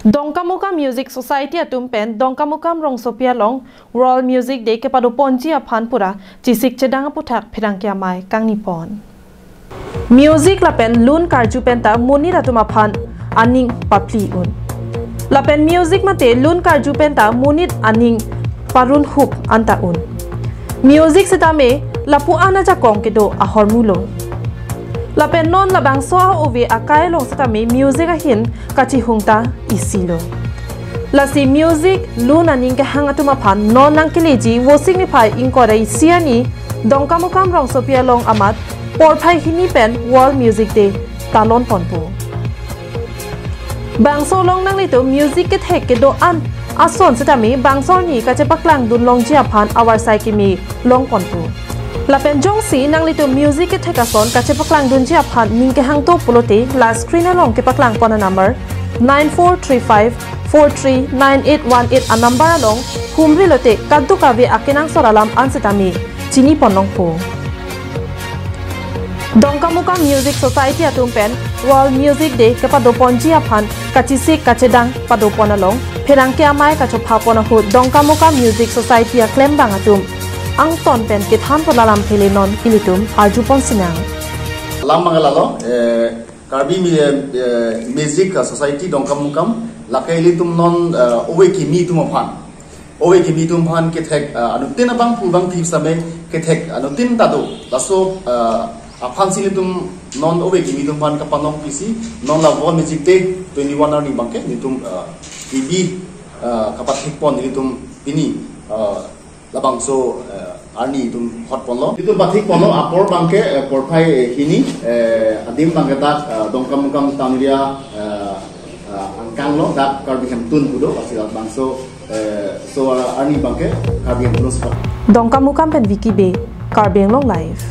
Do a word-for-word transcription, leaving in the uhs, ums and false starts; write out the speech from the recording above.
Dongkamukam Music Society atum pen Dongkamukam rongsopi along World Music Day kepadoponji aphan pura chesik chedang aputhak pherangke amei kangnipon. Music lapen lun karju penta monit atum aphan aning papli un. Lapen music mate lun karju penta monit aning parun hup anta un. Music setame lapu-an ajakong kedo ahormulo. Lapen non labangso a-ove akai along setame music ahin kachihung ta isilo. Lasi music lun aning kehang atum aphan non nangkeleji Vosik niphai ingkoi ra isi arni Dongkamukam rongsopi along amat porphai hini pen World Music Day talon ponpo. Bangso along nanglitum music kethek kedo-an ason setame bangso arni kachepaklang dun longji aphan avarsai keme long ponpo. Lapen jongsi nanglitum music kethek ason kachepaklang dunji aphan ning kehang to pulote la screen along kepaklang pon anumber nine four three five four three nine eight one eight anumber along humri lote kadokave akenangsot alam an setame chini pon longpo. Dongkamukam Music Society atum pen World Music Day kepadoponji aphan kachesik kachedang padopon along pherangke amei kachopha pon ahut Dongkamukam Music Society aklembang atum angton pen kethan pon alam phele non ilitum arju pon sinang. Alam abang lalo, eh, Karbi Mi-, eh, Music Society Dongkamukam, lake ilitum non, eh, ove kimi atum aphan. Ove kimi atum aphan kethek, eh, anuttin abang pu abang thip same kethek anuttin ta do. Laso, eh, aphan si ilitum non ove kimi atum aphan kapanong pisi, non la World Music Day twenty-one arni abangke, ilitum, eh, T V, eh, kapathik pon ilitum pini, eh, labangso, eh, arni itum hot ponlo. Itum pathik ponlo apor abangke, eh, porphai, eh, hini, eh, adim abangke dak, eh, Dongkamukam town area, eh, eh, angkang lo dak Karbi Hemtun pu do, pasi labangso, eh, so, eh, arni abangke Karbi Hemtun lo sepak. Dongkamukam pen Vicky Bey, Karbi Anglong Live.